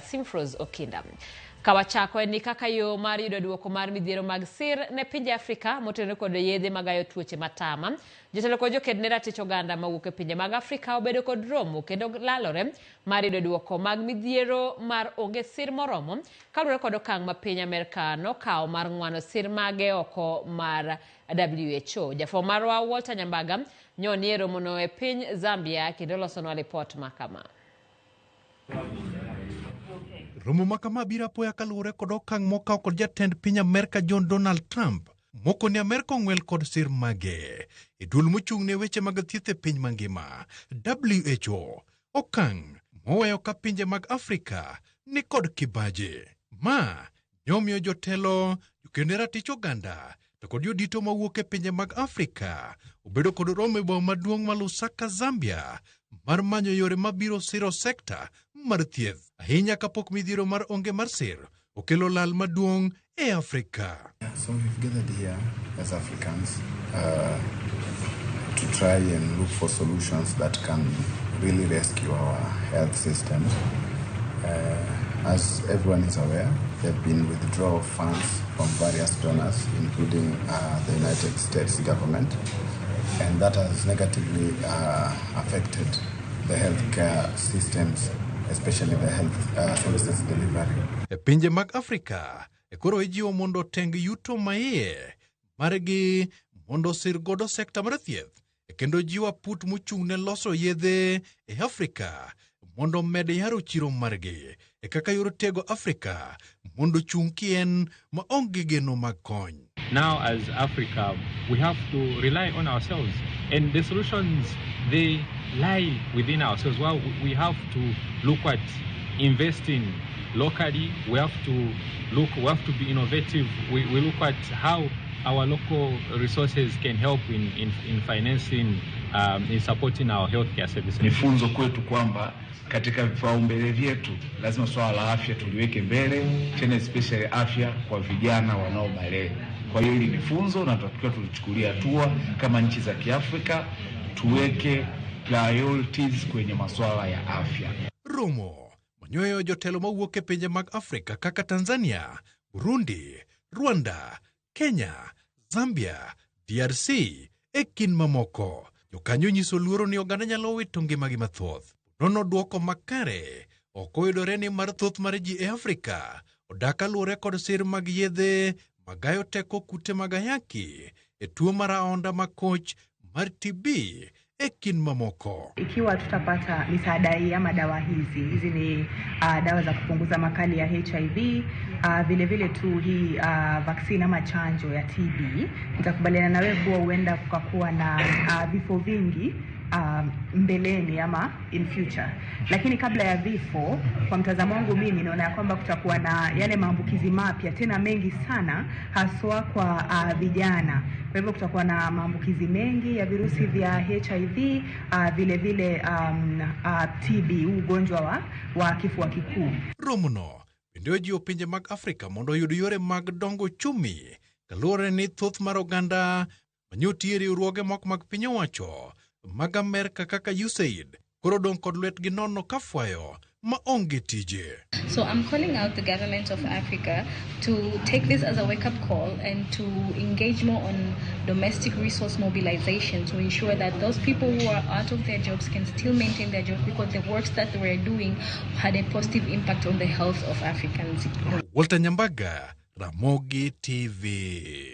Simfrose Okinda. Ka wachako en ni kaka yo mar yudo duoko mar midhiero mag sir ne pinje Afrika motenore kod yedhe magayo tuoche matama. Jotelo kod joked ne ratich oganda mawuok e pinje mag Afrika obedo kod romo kendo lalore mar yudo duoko mag midhiero mar onge sir moromo kaluwore kod okang' ma piny Amerka nokawo mar ng'wano sir mage oko mar WHO. Jafwambo marwa Walter Nyambaga nyonie romono e piny Zambia kendo losonwa lipot ma kama. Romo ma kama biro apoya kaluwore kod okang' mokaw kod jatend piny Amerka John Donald Trump moko ni Amerka ong'wel kod sir mage e duol mochung' ne weche mag thieth e piny mangima WHO. Okang' moweyo ka pinje mag Afrika ni kod kibaji. Ma nyomiyo jotelo, jokend ne ratich oganda to kod jodito mawuok e pinje mag Afrika obedo kod romo e boma maduong' ma Lusaka, Zambia mar manyo yore mabiro siro sekta mar thieth ahinya kapok midhiero mar onge mar sir okelo lal maduong' e Afrika. So we've gathered here as Africans to try and look for solutions that can really rescue our health systems. As everyone is aware, there have been withdrawal of funds from various donors, including the United States government, and that has negatively affected the healthcare systems, especially the health services delivery. E pinje mag Afrika e koro ijiwo mondo oteng yuto maiye margi mondo osir godo sekta mar thieth kendo jiwo aput mochung' ne loso yedhe e Afrika mondo omed yaro chiro margi e kaka yor tego Afrika mondo chung' kien ma onge geno mag kony. Now as Africa, we have to rely on ourselves, and the solutions, they lie within ourselves. Well, we have to look at investing locally. We have to look, we have to be innovative. We look at how our local resources can help in financing, in supporting our healthcare services. Ni funzo kwetu kwamba katika vipaumbele vyetu lazima swala la afya tuliweke mbele, tena especially afya kwa vijana wanaobalehe. Kwa hiyo hili ni funzo na tunatakiwa tulichukulia hatua kama nchi za Kiafrika, tuweke priorities kwenye masuala ya afya. Romo manyoyo jotelo mawuok e pinje mag Afrika kaka Tanzania, Burundi, Rwanda, Kenya, Zambia, DRC e kind mamoko. Jokanyo nyiso luoro ni oganda nyalo wito ngimagi mathoth. Nono duoko makare ok oyudore ni mar thoth mar ji e Afrika odak kaluwore kod sir mag yedhe magayo teko kute mag ayaki e tuo mar aonda makoch mar TB e kind mamoko. Ikiwa tutapata misaada hii ama dawa hizi, hizi ni dawa za kupunguza makali ya HIV, vile vile tu hii vaccine ama chanjo ya TB, nitakubaliana na wewe kuwa huenda kukakuwa na vifo vingi mbeleni ama in future. Lakini kabla ya vifo, kwa mtazamo wangu mimi naona ya kwamba kutakuwa na yale maambukizi mapya tena mengi sana, haswa kwa vijana. Kwa hivyo kutakuwa na maambukizi mengi ya virusi vya HIV, vile vile TB, huu ugonjwa wa kifua kikuu. Romono bende ojiwo pinje mag Afrika mondo oyud yore mag dongo uchumi kaluwore ni thoth mar oganda manyotie riwruoge moko mag piny owacho mag Amerka kaka USAID koro odong' kod lwetgi nono ka fwayo ma onge tije. So I'm calling out the government of Africa to take this as a wake-up call and to engage more on domestic resource mobilization to ensure that those people who are out of their jobs can still maintain their jobs, because the works that they were doing had a positive impact on the health of Africans. Walter Nyambaga, Ramogi TV.